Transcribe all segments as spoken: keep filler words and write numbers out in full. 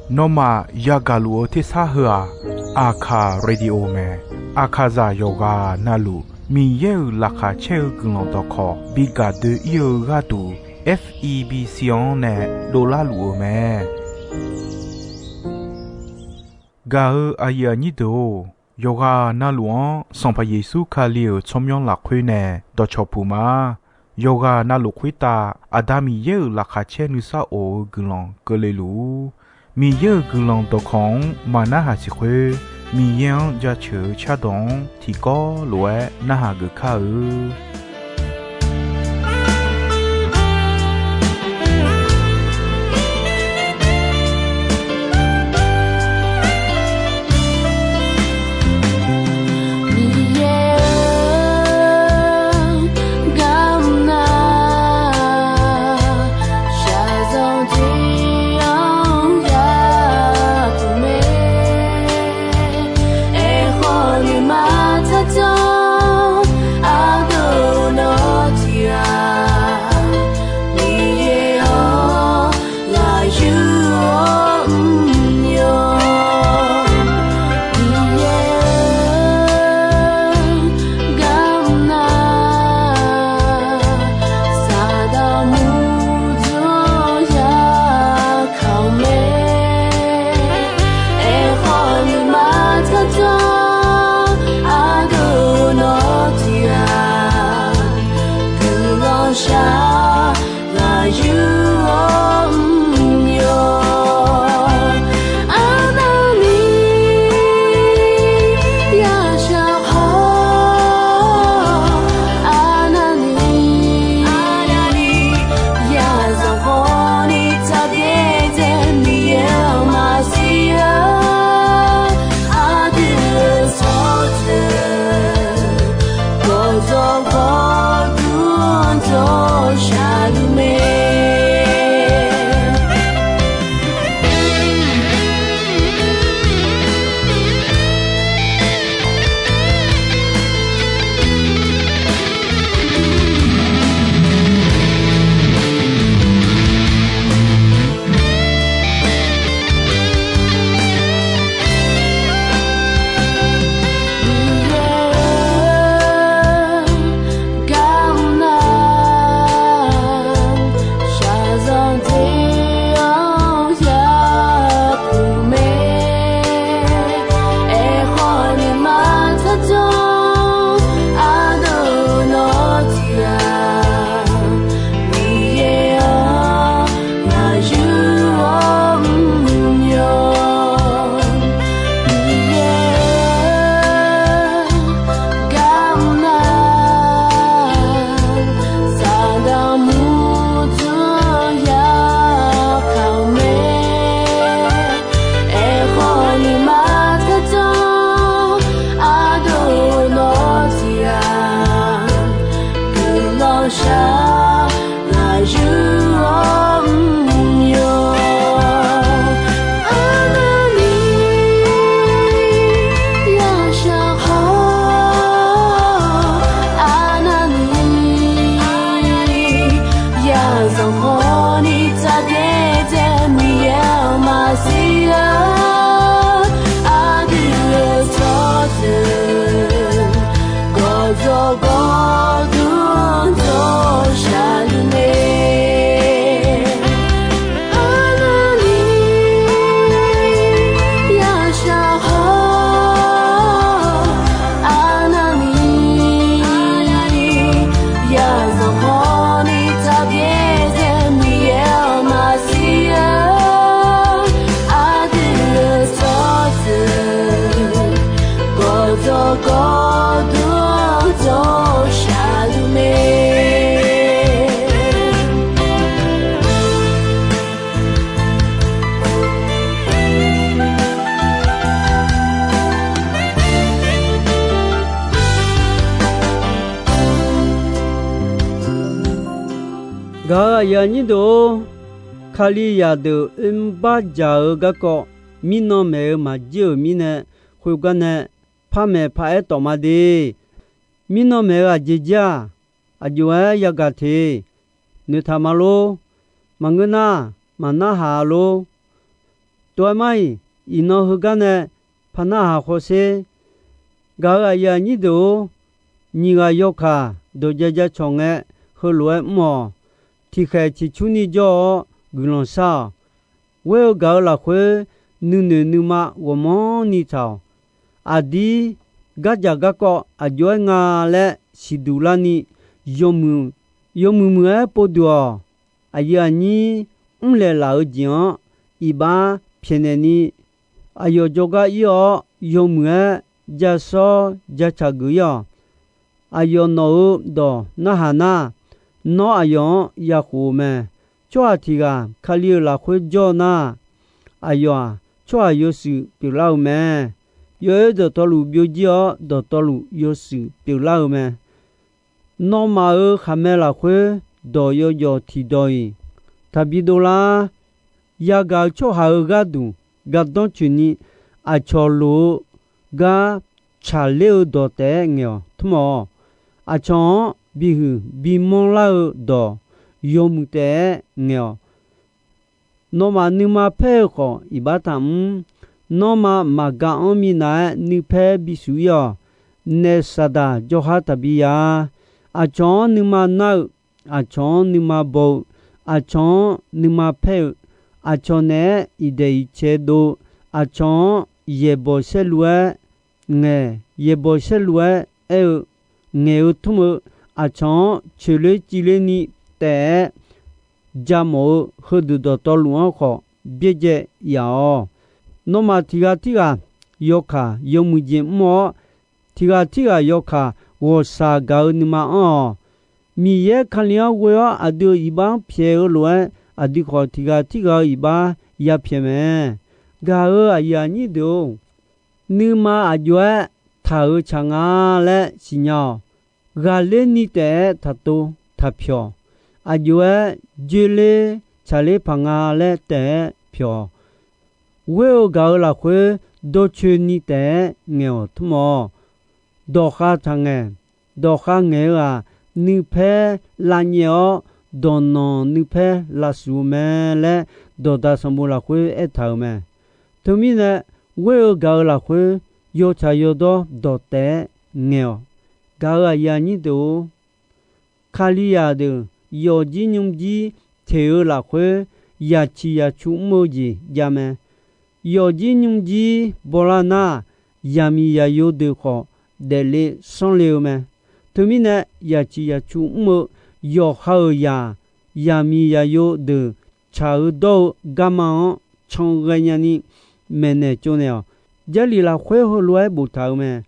Nawmaf yagaq luf-eu tersar heu-aq, Aqkaq Radio mae. Aqkaqzaq yawqghaq navluf Miqyaer-euq laqkhaq caer-eu guiqlanq dawqkawq bi gaq doe-ir-eu gharduq, F E B C-anr nae dovlar luf-eu mae. Gaq-eu aqyuif aqnyir deuq-or, yawqghaq navluf-anr Sanqpaq Yeqsur Kali-euq tsawrmyanr lafkhoer nae dawqcawq puq ma. Yawqghaq navluf khoertav Aqda Miqyaer-euq laqkhaq caer nuisar of-eu guiqlanq keuvle luf-ur. Miqyaer-euq guiqlanq dawqkawq-anr maqnarhaq siq khoer, Miqyaer-anr jaceuq-eu cardawq-anr tiqkawv lof-aer narhaq geuf kar-eu. Miqyaer-or, garmr nar shaqzanq tiq-anr yapuq mae. Aerkhawf nuima tsardzanr ardeuv nawr tiq ghaq, Miqyaer-or, ngaq yur-awr mr-awr, Miqyaer-or, garmr nar saqdaq murdzanr yakaq-eu mae. Aerkhawf nuima tsardzanr ardeuv nawr tiq ghaq, guiqlanq shaq ngaq yur-awr mr-awr, arnavni yashaq khawf, arnavni yazanq khawfni tsaqbyaer dzae Miqyaer-anr maqsiq-a. Aqdui-euq tsawrjeuq gawqdzawq gawqdmr dawq shaqluf mae. Garmr nar shaqzanq tiq-anr yapuq mae. Aerkhawf nuima tsardzanr ardeuv nawr tiq ghaq, Miqyaer-or, ngaq yur-awr mr-awr, Miqyaer-or, garmr nar saqdaq murdzanr yakaq-eu mae. Aerkhawf nuima tsardzanr ardeuv nawr tiq ghaq, guiqlanq shaq ngaq yur-awr mr-awr, arnavni yashaq khawf, arnavni yazanq khawfni tsaqbyaer dzae Miqyaer-anr maqsiq-a. Aqdui-euq tsawrjeuq gawqdzawq gawqdmr dawq shaqluf mae. Arnavni yashaq khawf, arnavni yazanq khawfni tsaqbyaer dzae Miqyaer-anr maqsiq-a. Aqdui-euq tsawrjeuq gawqdzawq gawqdmr dawq shaqluf mae. Gaq-euq aqyuif aqnyir deuq-or, Kalizaq deuq oermr bardzaq-eu garkawv mirnan maeq-eu maqjir-euq mirnae, khoergar nae par maeq par aer tawf ma de. Mirnan maeq-eu aqjeq jir-aq, aqjox-aer yagaq teq noeqtaq ma lor. Maqngeur nar, maqnarhaq-a lor. Tov-aer mar-iq, iqnan heugar nae par narhaq hawsher. Gaq-euq aqyuif aqnyir deuq-or, nyiq ghaq yawkaq dawqjae jacawq ngae, heulof-aer mr-awq. Tiqkhaeq ciqcurni jawr-awr guiqlanq shar-awq. Ghoer-eu gaq-eu lafkhoer, nuinoeq nuima ghawqmanrni taq-awq. Aqdir gardzaq garkawv aqjox-aer nga laer siqduq larni, yawmuiq muiq-aer povduq-awq. Aqyuif aqnyir mrlaeq laf-eu jeq-anr iqbax pyaeqnaeq ni, aqyawf jawrgar ir-awr yawmuiq-aer jasawr jacaq geuf ir-awq. Aqyawf nawq-eu dawq narhaq nar, nawr aqyawf-anr yakhof-eu mae. Tsawrhaq tiq ghaq Kali-euq lafkhoer jawr nar, aqyawf-aq, tsawrhaq yawshuif pyeuflar-eu mae. Yawoer dawqtawvluf byovjir-awr, dawqtawvluf yawshuif pyeuflar-eu mae. Nawmaf-euq khaqmae lafkhoer dawq yawjawf tiqdawq-iq taqbi dovlar. Yagaq-eu tsawrhaq-euq gharduq gardanr tsoeqni, aqcawq loq-eu gar tsaqler-eu dawq taef-aer ngaeq-awq tmr-awq. Aqcawq-anr bihuiq bimanr lar-eu dawq yawmuiq taef-aer ngaeq-awq. Nawmaf nuima paer-eu khawf iqbax taqmr. Nanrma maqga anr minav-aer nuipaer bishuf ir-awq. Naef saqdaq jawrhar taqbi ya. Aqcawq-anr nuima nar-eu, aqcawq-anr nuima baw-eu, aqcawq-anr nuima paer-eu, aqcawq naeq-aer iqdaeq iqcae dov-eu, aqcawq-anr yaeqbawq saerlu-aer ngaeq, yaeqbawq saerlu-aer aer-eu, ngaeq-eu tmr-eu, aqcawq-anr coeqler civler ni taef-aer jamawf-eu heudeuq dawqtawvluf-anr khawf byaerdzae yaf-awq. Nawmaf tiq ghaq tirghaq yawkaq yawmuiq jeq mr-awr, tiq ghaq tirghaq yawkaq ghawqshaq gaq-eu nuima anr-awq. Miqyaer Kali-anr ghoe-awr aqdui-euq iqbax-anr pyaeq-eu lof-aer, aqdui khawf tiq ghaq tirghaq-eu iqbax yapyaeq mae. Gaq-euq aqyuif aqnyir deuq-or, nuima aqjox-aer taq-euq tsaq nga laer siqnya-awq. Ghaqler ni taef-aer taqtov taqpyawq. Aqjox-aer joerler tsaqler paq nga laer taef-aer pyawq. Ghoer-eu gaq-eu lafkhoer dawrcoeni taef-aer ngaeq-awq tmr-awq. Dawqkhav taqngaeq. Dawqkhav ngaeq-eu-aq, nuipaer lavnyaef-awr, dawqnanq nuipaer lavsuf-eu mae laer, dawqdaq sanqbof lafkhoer aertaq-euq mae. Teumirnae, ghoer-eu gaq-eu lafkhoer yawtsaq yawdawr dawq taef-aer ngaeq-awq. Gaq-euq aqyuif aqnyir deuq-or, Kalizaq deuq yawqjir nymrjir teq-eu lafkhoer, yaqciq yaqcu mr-eu jeq javmae. Yawqjir nymrjir bawlar nar, yaqmiq yaqyo deuq khawf daefle sanrle-eu mae. Teumirnae, yaqciq yaqcu mr-eu yawqha-euq zaq, yaqmiq yaqyo deuq tsaq-eu dawr-eu garma-anr can ghaenya ni maeqnaeq tsovnaeq-awq. Jarlif lafkhoer heulof-aer boftaq-euq mae.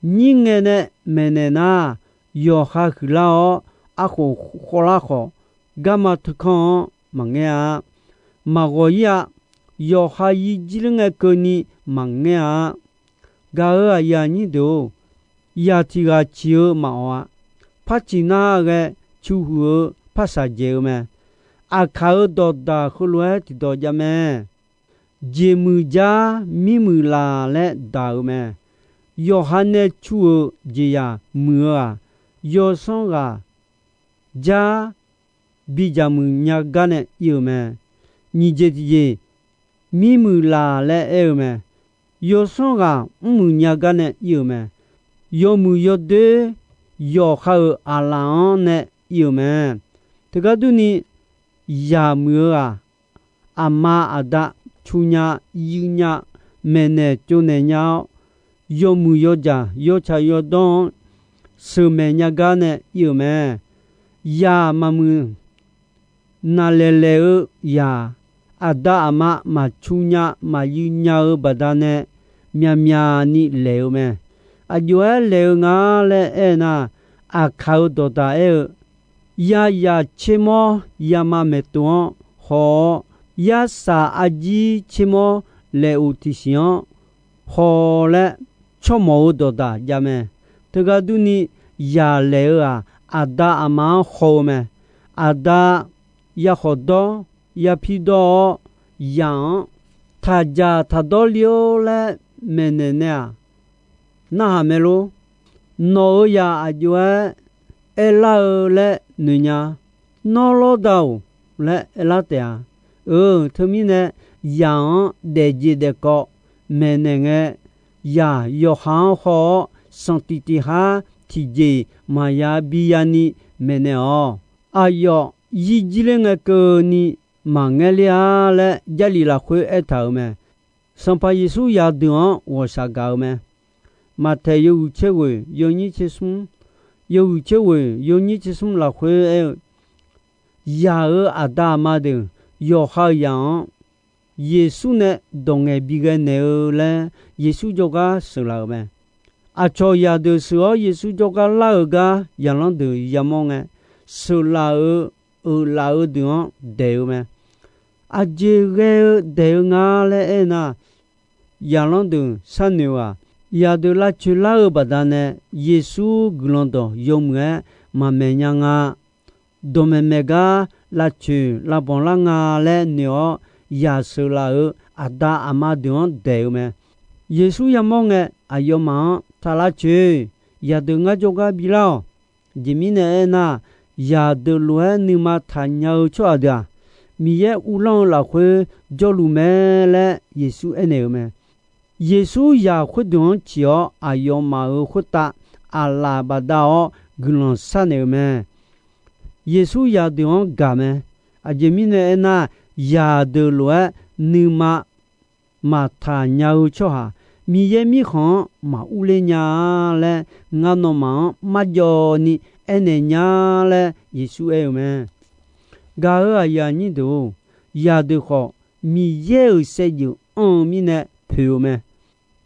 Nyir ngae nae maeqnaeq nar, yawqha huiqlar-awr, arkhof khawvlar khawf, garma teukanr-anr maqngaer-a. Maqghawq ir-a. Yawqha yir jir ler ngae keuvni maqngaer-a. Gaq-euq aqyuif aqnyir deuq-or, yaq tiq ghaq ciq-eu maqawq-a. Par ciq nar ghae, cuhuiq-eu par shaqjaeq-eu mae. Aqkaq-euq dawqdaq heulof-aer tiqdawq javmae. Jeqmuiq jar mirmuiq laq laer daq-eu mae. Yawqha nae cu-euq jeqzaq muiq-eu-aq, yawsanr ghaq jar bidzaq muiq nya gar nae ir-euq mae. Nyiq jeq tiqjeq, mirmuiq laq laer aer-eu mae. Yawsanr ghaq mrmuiq nya gar nae ir-euq mae. Yawmuiq yawdoer yawqha-euq aqlaf-anr nae ir-euq mae. Teugar durni, yaq muiq-eu-aq, aqma aqda cu nya, yuiv nya, maeqnaeq tsovnaeq nya-awr, yawmuiq yawdzaq yawtsaq yawdawr-anr sheuqmaeq nya gar nae ir-euq mae. Yaq maqmuiq naqlaeq laeq-eu yaq, aqda aqma maqcu nya maqyuiv nya-eu baqdanae, myaqmyaq ni laeq-eu mae. Aqjox-aer laeq-eu nga laer aer nar, aqkaq-euq dawqdaq aer-eu, yazaq tsermawr yama maeqtof-anr haw-awr, yarsaq arjir tsermawr laeq-of tiqsiq-anr haw laer tsawrmawf-eu dawqdaq javmae. Teugar durni, yaq laeq-eu-aq, aqda aqma-anr haw-eu mae. Aqda yakhawf dawr, yapir dawr-awr, yaq-anr taqdzaq taqdawr le-or laer maeqnaeq nae-aq, narhaq mae lor. Nawq-euq yaq aqjox-aer aerlar-eu laer noeqnya. Nawr lawrda-oq laer aerlar taef-a. Teumirnae, yaq-anr daefjeq daefkawv maeqnaeq ngae, yaq yawqha-anr haw-awr, sanqtiq tiq har tiqjeq maqya bi yani maeqnaeq-awq. Aqyawf yir jir ler ngae keuvni maqngaer ler-a laer, Jarlif lafkhoer aertaq-euq mae. Sanqpaq Yeqsur yaqdeuq-anr ghawqshaq gaq-eu mae. Maqtaeq yawhuiq tser ghoeq yawnyir tser smr, yawhuiq tser ghoeq yawnyir tser smr lafkhoer aer-eu, yaq-euq aqda aqma deuq yawqha-euq yaq-anr Yeqsur nae dawq ngaeq bi ghae naeq-eu laer, Yeqsur jawrgar sheuqlaf-euq mae. Aqcawq yaqdeuq sheuq-awr Yeqsur jawrgar lar-euq gar yaqlanr deuq yamawr ngae, sheuqlaf-euq, euqlaf-eu deuq-anr daeq-eu mae. Aqjeq ghae-eu daeq-eu nga laer aernar, yaqlanr deuq sharnoeq-aq, yaqdeuq lavcoeq lar-eu baqdanae Yeqsur guiqlanq dawq yawmuiq-aer maqmaeq nya nga. Dawqmaeq maeq gar lavcoeq lavbanq lar nga laer noeq-awr, yaq sheuqlaf-euq aqda aqma deuq-anr daeq-eu mae. Yeqsur yamawr ngae, aqyawfmaf-anr taq lavcoeq, yaqdeuq ngar jawrgar bilar-awq. Aqjeq mirnae aernar, yaqdeuq lof-aer nuima taqnya-eu tsawrhaq deuq-aq, Miqyaer uvlanr-eu lafkhoer jawrluf mae laer Yeqsur aernaeq-euq mae. Yeqsur yaq khoerdeuq-anr ciq-awr, aqyawfmaf-euq khoertav aqlaf bafdav-awr guiqlanq sharnaeq-euq mae. Yeqsur yaqdeuq-anr gaq mae. Aqjeq mirnae aernar, yaqdeuq lof-aer nuima maqtaq nya-eu tsawrhaq, Miqyaer mirkhanq-anr maqur ler nya-a laer, ngar nawmaf-anr marjawv ni aernaeq nya laer Yeqsur aer-eu mae. Gaq-euq aqyuif aqnyir deuq-or, yaqdeuq khawf Miqyaer-euq saevdzeuf anr-eu mirnae poeq-eu mae.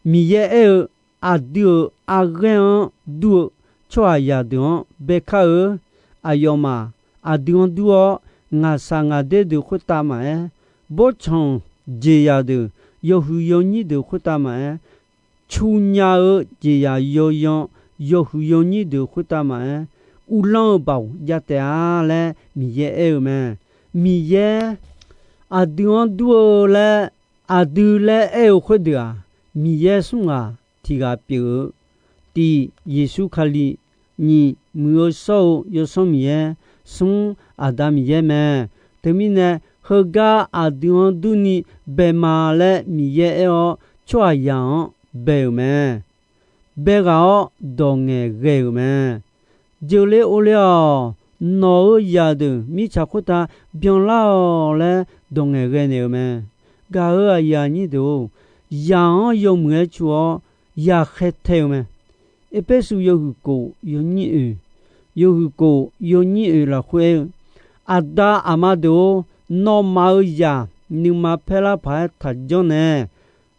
Miqyaer aer-eu, aqdui-euq arghaer-anr dur-eu tsawrhaq yaqdeuq-anr baekar-eu. Aqyawfmaf aqdui-anr dur-awr, ngaqshaq ngaqder deuq khoertav maqaer, bawrtsanq jeqzaq deuq, yawhuiq yawnyir deuq khoertav maqaer, cu nya-eu jeqzaq yawyan, yawhuiq yawnyir deuq khoertav maqaer, uvlanr-eu baoq jav taef-a laer Miqyaer aer-eu mae. Miqyaer aqdui-anr dur-eu laer, aqdui laer aer-eu khoerdeuq-aq, Miqyaer smr ghaq tiq ghaq pyeuf-eu, tiq, Yeqsur Kali, nyiq, muiq-eu shawr-eu Yawsanr Miqyaer, smr, Aqda Miqyaer mae. Teumirnae, heugar aqdui-anr durni bae ma laer Miqyaer aer-awr, tsawrhaqzaq-anr bae-euq mae. Bae ghaq-awr dawq ngaeq ghae-euq mae. Jeuqle ovle-awq. Nawq-euq zaqdeuq mirtsaq khoertav byanlar-awq laer dawq ngaeq ghae naeq-eu mae. Gaq-euq aqyuif aqnyir deuq-or, zaq-anr yawmuiq-aer cu-awr ya khaer tae-eu mae. Erpersu yawhuiq kof yawnyir oeq, yawhuiq kof yawnyir oeq lafkhoer aer-eu, Aqda aqma deuq-or, nawmaf-euq zaq nuima paer lar paq-aer taq janr nae,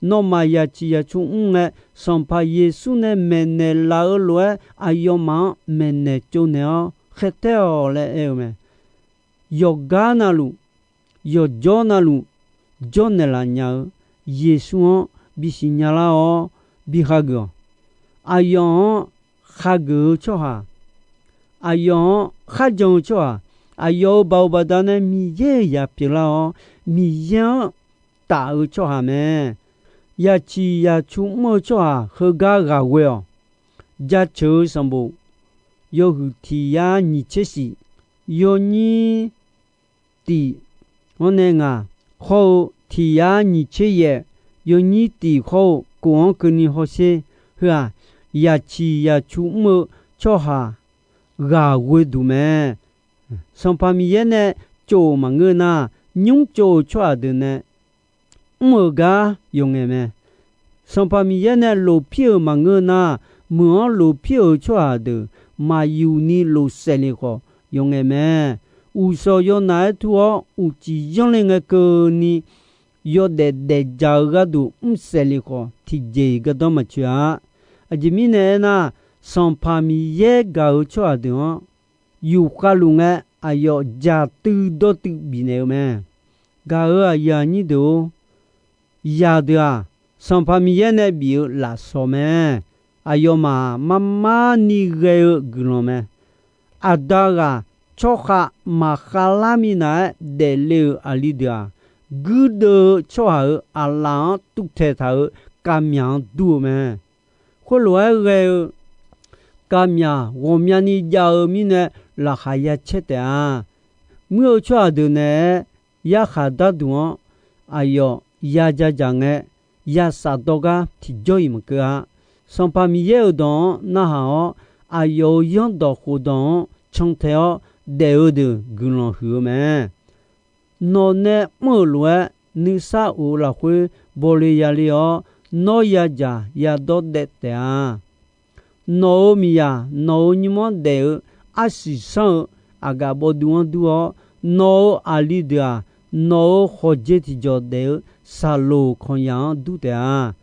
nawmaf yaqciq yaqcu mr ngae, Sanqpaq Yeqsur nae maeqnaeq laf-eu lof-aer aqyawfmaf-anr maeqnaeq tsov naeq-awr khaer tae-awq laer aer-eu mae. Yawqgar navluf, yawqjawr navluf, jawrnaeq laf nya-eu Yeqsur-anr bisiq nya lar-awr bi hageuf-awq. Aqyawf-anr hageuf-eu tsawrhaq, aqyawf-anr kharjan-eu tsawrhaq, aqyawf-euq baoq baqdanae Miqyaer-euq zaq pyeuflar-awr, Miqyaer-anr taf-eu tsawrhaq mae. Yaqciq yaqcu mr-eu tsawrhaq heugar ghaq ghoe-awq. Jaceuq-eu sanqbof yawhuiq tiq yar nyiq tser shif, yawnyir tiq, hawr nae ngaq, hawr-eu tiq yar nyiq tser yaef, yawnyir tiq hawr-eu kof-anr keuvni hawsher. Heu-aq, yaqciq yaqcu mr-eu tsawrhaq ghaq ghoe duq mae. Sanqpaq Miqyaer nae tsov-euq maqngeur nar, nymr tsov-euq tsawrhaq deuq nae mr-euq gar yawqngaeq mae. Sanqpaq Miqyaer nae lofpir-euq maqngeur nar, meuq-anr lofpir-euq tsawrhaq deuq maqyuf ni lof saef lef khawf yawqngaeq mae. Uqshawq yawnaf-aer tur-awr uqcif yanr le ngae keuvni, yawdaef daefdzaq-eu gharduq mr saef lef khawf tiqjeq-iq gardanr maqtsoeq-a. Aqjeq mirnae aernar, Sanqpaq Miqyaer gaq-euq tsawrhaq deuq-anr yufkhav luf ngae, aqyawf jaqtuiv dawrtuiv bifnaeq-eu mae. Gaq-euq aqyuif aqnyir deuq-or, zaqdeuq-aq, Sanqpaq Miqyaer nae bif-eu lafsawq mae. Aqyawfmaf marmar ni ghae-eu guiqlanq mae. Aqda ghaq tsawrkhav maqkhav lar minav-aer daefle-euq aqli deuq-aq, guirdeuv-eu tsawrhaq-euq aqlaf-anr tuvtaeq taq-euq kavmyaq-anr dur-eu mae. Khoerlof-aer ghae-eu kavmyaq ghawqmyani jav-eu mirnae laqkhaq ya caer taef-a. Muir-eu tsawrhaq deuq naeq-aer yarkhaq darduq-anr aqyawf ya ja dzaq ngae, ya shafdawr gar tiqjawr-iq maqkeuv-a. Sanqpaq Miqyaer-euq dawq-anr narhaq-awr, aqyawf-euq zanrdawq khofdawq-anr cantae-awr daef-eu deuq guiqlanq huiq-eu mae. Nawq nae mr-euq lof-aer nuisar of-eu lafkhoer bawle yale-awr, nawr yadzaq yadawr daef taef-a. Nawq-euq miqyaq nawq-euq nymr-anr daef-eu arsiq sanr-eu aqgaf bawduv-anr dur-awr, nawq-euq aqli deuq-aq, nawq-euq khawqjeq tiqjawq daef-eu saqloq kanqyaq-anr dur taef-a.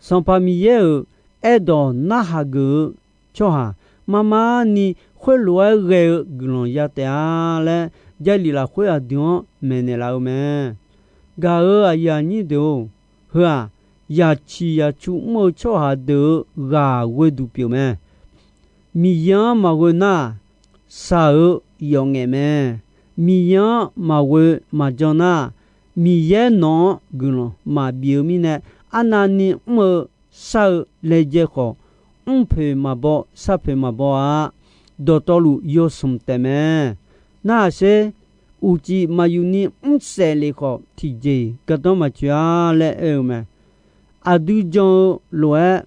Sanqpaq Miqyaer-euq aerdawq narhaq geuf-eu tsawrhaq marmarni khoerlof-aer ghae-eu guiqlanq ya taef-a laer, Jarlif lafkhoer aqdui-anr maeqnaeq laf-eu mae. Gaq-euq aqyuif aqnyir deuq-or, heu-aq, yaciq yacu mr-eu tsawrhaq deuq-euq ghaq ghoeduq pyeuf mae. Miqyaer-anr maqghoe nar, shaq-eu yawf ngaef mae. Miqyaer-anr maqghoe maqjan nar, Miqyaer nawq-anr guiqlanq maqbif-eu mirnae, arnavni mr-eu shar-eu laejae khawf, mrpoeq maqbaw sharpoeq maqbaw-a. Dawqtawvluf yawsmq taef mae. Narhaq sher, uqcif maqyuf ni mrsaef lef khawf, tiqjeq-iq gardanr maqtsoeq-a laer aer-eu mae. Aqdui jan-eu lof-aer,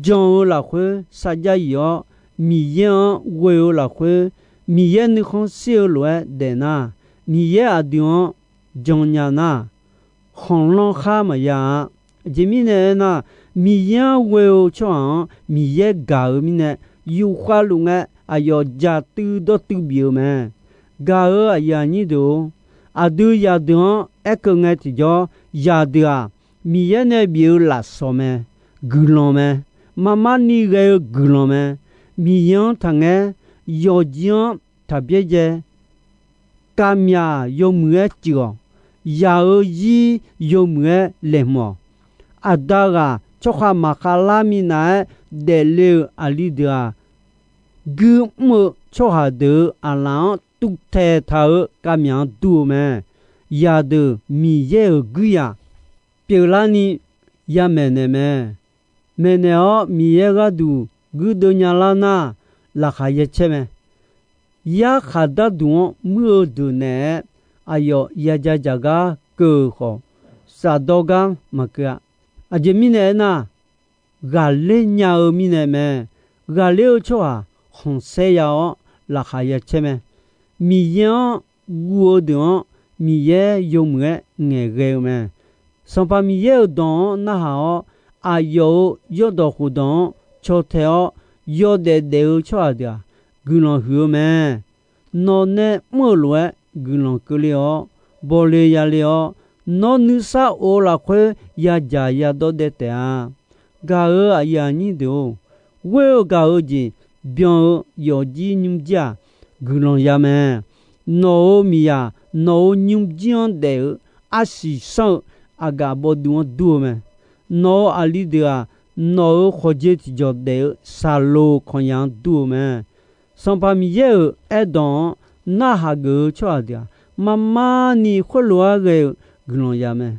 jan-eu lafkhoer sarjax yif-awr, Miqyaer-anr ghoe-eu lafkhoer, Miqyaer nuikhanr shir-eu lof-aer daefnar, Miqyaer aqdui-anr jan nya nar, khanqlanr khar maqya-a. Aqjeq mirnae aernar, Miqyaer-anr ghoe-eu tsawrhaq-anr Miqyaer gaq-eu mirnae, yufkhav luf ngae aqyawf jaqtuiv dawrtuiv bif-eu mae. Gaq-euq aqyuif aqnyir deuq-or, aqdui zaqdeuq-anr aerkeuv ngae tiqjawr, zaqdeuq-aq, Miqyaer nae bif-eu lafsawq mae, guiqlanq mae, marmarni ghae-eu guiqlanq mae. Miqyaer-anr taqngaer, yawqjir-anr taq byaerdzae, kavmyaq yawmuiq-aer cuif-awq. Yaq-euq zir yawmuiq-aer laeqhmq-awq. Aqda ghaq tsawrkhav maqkhav lar minav-aer daefle-euq aqli deuq-aq, guir mr-eu tsawrhaq deuq-euq aqlaf-anr tuvtaeq taq-euq kavmyaq-anr dur-eu mae. Yaqdeuq Miqyaer-euq guirzaq pyeuflarni yamaeq naeq mae. Maeqnaeq-awr Miqyaer gharduq guirdeuv nyalar nar, laqkhaq ya caer mae. Yarkhaq darduq-anr muir-eu deuq naeq-aer, aqyawf ya ja jaq gar keuv-euq khawf, shafdawr gar maqkeuv-a. Aqjeq mirnae aernar, ghaqler nya-eu mirnae mae. Ghaqler-eu tsawrhaq khanqsaer ya-awr, laqkhaq ya caer mae. Miqyaer-anr guv-eu deuq-anr, Miqyaer yawmuiq-aer ngaeqghae-eu mae. Sanqpaq Miqyaer-euq dawq-anr narhaq-awr, aqyawf-euq zanrdawq khofdawq-anr caw tae-awr, yawdaef daef-eu tsawrhaq deuq-aq, guiqlanq huiq-eu mae. Nawq nae mr-euq lof-aer guiqlanq keuvle-awr, bawle yale-awr, nawr nuisar of-eu lafkhoer yadzaq yadawr daef taef-a. Gaq-euq aqyuif aqnyir deuq-or, ghoer-eu gaq-eu jeq byan-eu yawfjir nymrjir-aq, guiqlanq ya mae. Nawq-euq miqyaq nawq-euq nymrjir-anr daef-eu arsiq sanr-eu aqgaf bawduv-anr dur-eu mae. Nawq-euq aqli deuq-aq, nawq-euq khawqjeq tiqjawq daef-eu saqloq kanqyaq-anr dur-eu mae. Sanqpaq Miqyaer-euq aerdawq-anr narhaq geuf-eu tsawrhaq deuq-aq, marmarni khoerlof-aer ghae-eu guiqlanq ya mae.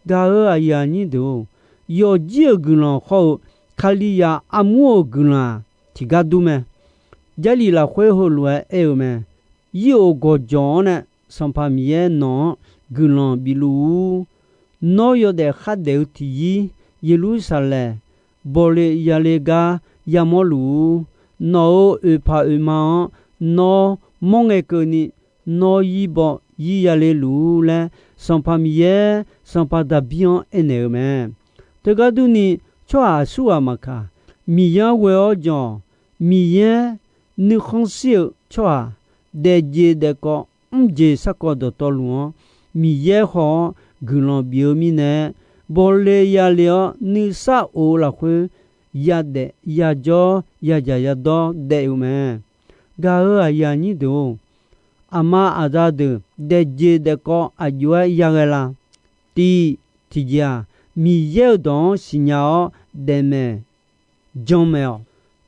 Gaq-euq aqyuif aqnyir deuq-or, yawfjir-euq guiqlanq khawr-eu Kalizaq armur-euq guiqlanq-aq, tiqgar dur mae. Jarlif lafkhoer heulof-aer aer-eu mae. Yir-oq gawqjawq-anr nae Sanqpaq Miqyaer nawq-anr guiqlanq bifluf-ur. Nawr yawdaef khardaef-eu tiqyir, Yeqlursaqlaeq bawle yale gar yamawr luf-ur. Nawq-euq oeqpaq oeqma-anr nawr mawr ngae keuvni, nawr yir baw yir yale luf-ur laer, Sanqpaq Miqyaer Sanqpaq Daqbir-anr aernaeq-eu mae. Teugar durni, tsawrhaq aqsurghaq maqkaq, Miqyaer-anr ghoe-awr jan-awq. Miqyaer nuikhanr shir-eu tsawrhaq, daefjeq daefkawv mrjeq sarkawv dawqtawvluf-anr Miqyaer haw-awr guiqlanq bif-eu mirnae, bawle yale-awr nuisar of-eu lafkhoer yadaef yajawr yadzaq yadawr daef-eu mae. Gaq-euq aqyuif aqnyir deuq-or, aqma aqda deuq daefjeq daefkawv aqjox-aer yaghae la? Tiq, tiqjeq-aq, Miqyaer-euq dawq-anr siqnya-awr daefmaeq janmaeq-awq.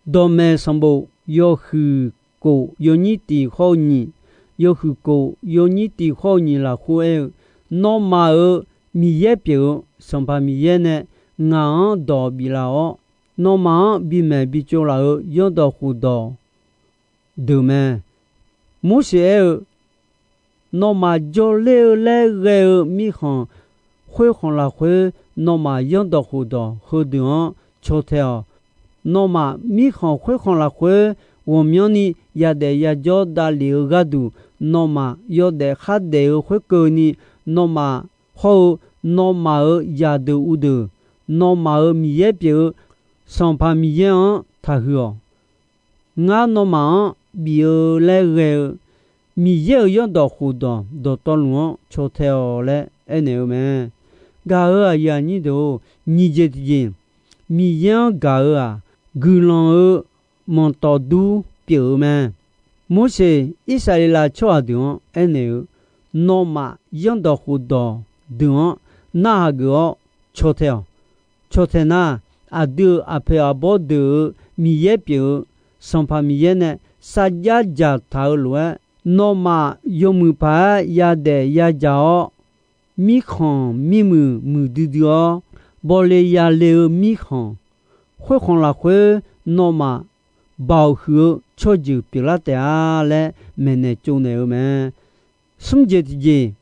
Dawqmaeq sanqbof yawhuiq kof yawnyir tiq hawr-eu nyiq, yawhuiq kof yawnyir tiq hawr-eu nyiq lafkhoer aer-eu, Nawmaf-euq Miqyaer pyeuf-eu Sanqpaq Miqyaer nae ngaq-anr dawq biflaf-awr, nawmaf-anr bimaeq bitsov laf-euq zanrdawq khofdawq deuq mae. Morseq aer-eu, nawmaf jawrler-eu laer ghae-eu mirkhanq khoerkhanq lafkhoer, nawmaf zanrdawq khofdawq heudeuq-anr caw tae-awq. Nawmaf mirkhanq khoerkhanq lafkhoer ghawqmyanrni yadaef yajawr davlef-eu gharduq, nawmaf yawdaef khardaef-eu khoerkeuvni, nawmaf hawr-eu nawmaf-euq zaqdeuq uvdeuq, nawmaf-euq Miqyaer pyeuf-eu Sanqpaq Miqyaer-anr taqhuiq-awq. Ngar nawmaf-anr bif-eu laer ghae-eu Miqyaer-euq zanrdawq khofdawq dawqtawvluf-anr caw tae-awq laer aernaeq-eu mae. Gaq-euq aqyuif aqnyir deuq-or, nyiq jeq tiqjeq, Miqyaer-anr gaq-euq-aq, guiqlanq-eu manqtawf dur pyeuf-eu mae. Morseq Irsaqleqlav tsawrhaq deuq-anr aernaeq-eu, nawmaf zanrdawq khofdawq deuq-anr narhaq geuf-awr caw tae-awq. Caw tae nar, aqdui-euq aqpoeq aqbawr deuq-euq Miqyaer pyeuf-eu Sanqpaq Miqyaer nae sarjax dzaqtaq-eu lof-aer, nawmaf yawmuiq paq-aer yadaef yadzaq-awr, mirkhanq mirmuiq muiqdui dui-awr, bawle yale-eu mirkhanq khoerkhanq lafkhoer nawmaf baoq huiq-eu tsawrjeuq pyeuflar taef-a laer maeqnaeq tsovnaeq-eu mae. Smr jeq tiqjeq,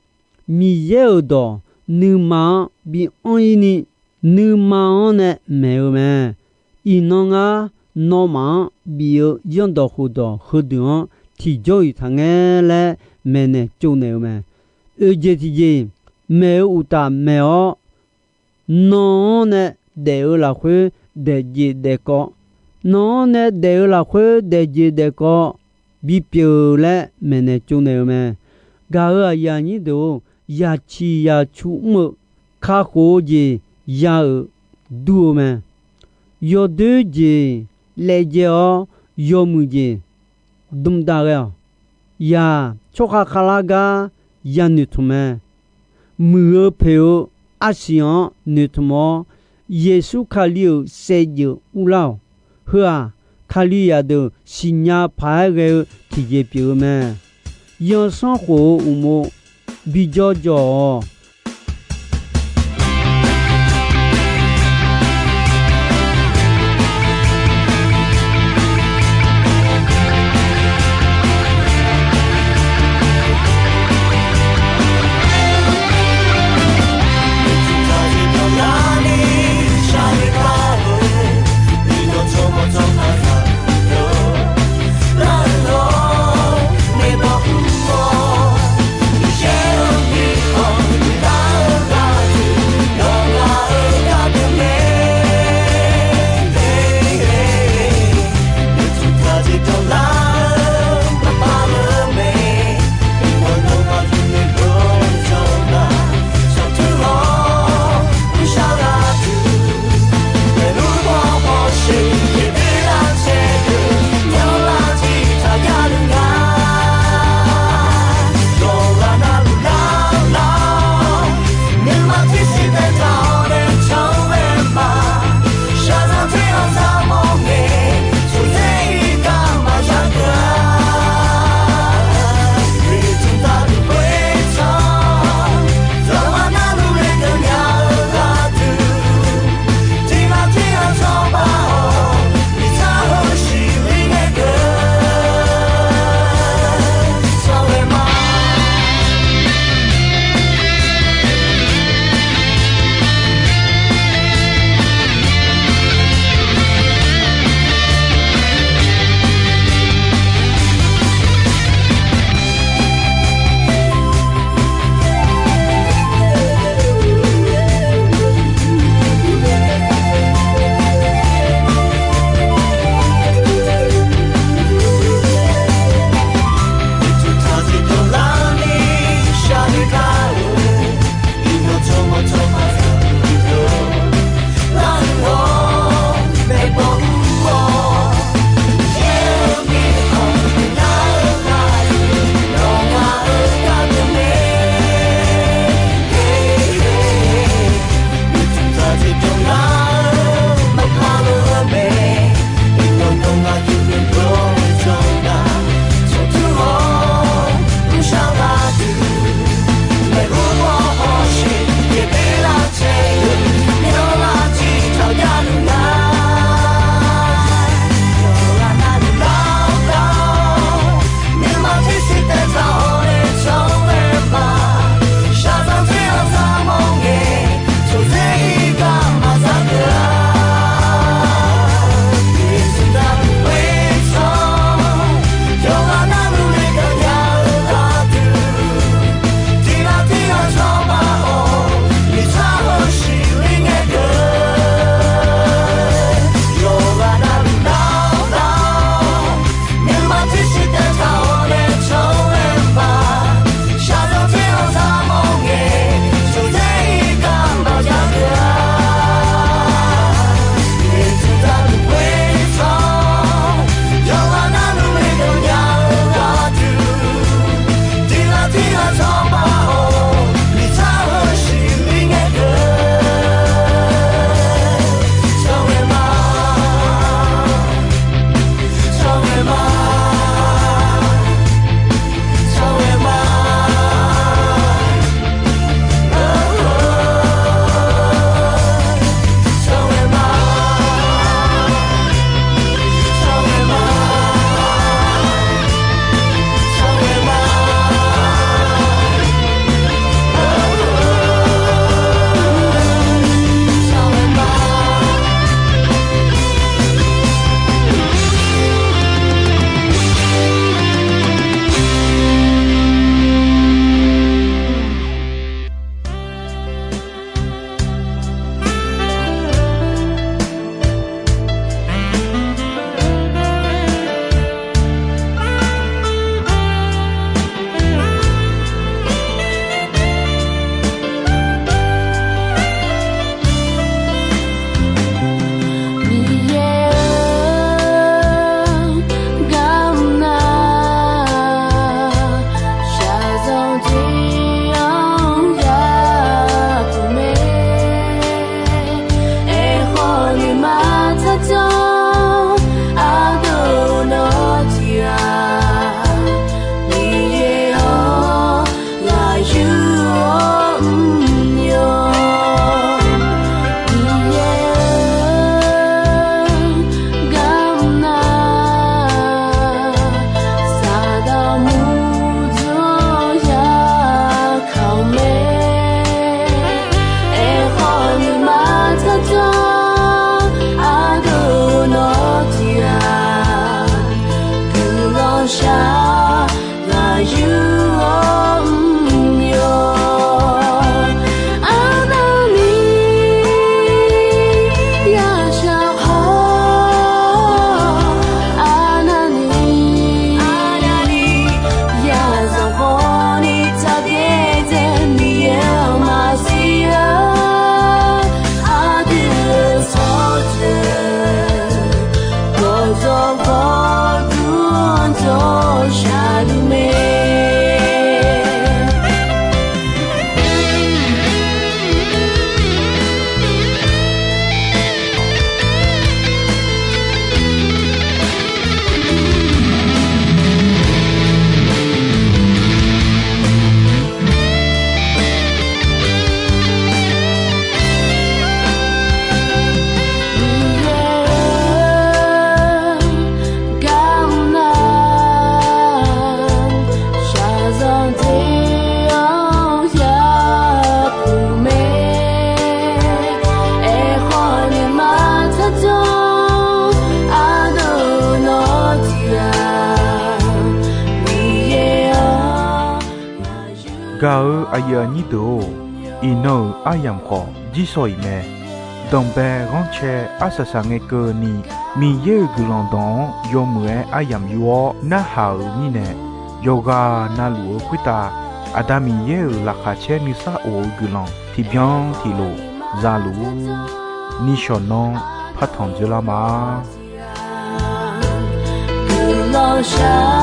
Miqyaer-euq dawq nuima-anr bi anr-ir ni, nuima-anr nae maeq-eu mae. Iqnan ngar nawmaf-anr bif-eu zanrdawq khofdawq heudeuq-anr tiqjawr-iq taqngae laer maeqnaeq tsovnaeq-eu mae. Oeq jeq tiqjeq, maeq-eu uqtaf maeq-awr, nan-anr nae daef-eu lafkhoer daefjeq daefkawv, nan-anr nae daef-eu lafkhoer daefjeq daefkawv bipyeuf laer maeqnaeq tsovnaeq-eu mae. Gaq-euq aqyuif aqnyir deuq-or, yaciq yacu mr-eu kakhof-eu jeq ya-euq dur-eu mae. Yawdoer jeq laejae-awr, yawmuiq jeq dmdav ghae-awq. Yaq, tsawrkhav khavlar gar yanoeqtmq mae. Muiq-eu poeq-eu arsiq-anr noeqtmq-awr, Yeqsur Kali-euq saevdzeuf urlar-awq. Heu-aq, Kalizaq deuq siqnya paq-aer ghae-eu tiqjeq pyeuf-eu mae. Yansanr khof-eu uqmov bijawr jawr-awq. Gaq-eu aqyuif aqnyir deuq-or, iqnan-euq aryamq khawf jirsawq iq mae. Danqbae ghanrcae arsaq saq ngae keuvni, Miqyaer-euq guiqlanq dawq-anr yawmuiq-aer aryamq yur-awr narhaq-euq mirnae, yawqghaq navluf-eu khoertav Aqda Miqyaer-euq laqkhaq caer nuisar of-eu guiqlanq tiqbyan tiqlof za luf-ur. Nishawq nanr partanq dzoerlar ma. Guiqlanq shar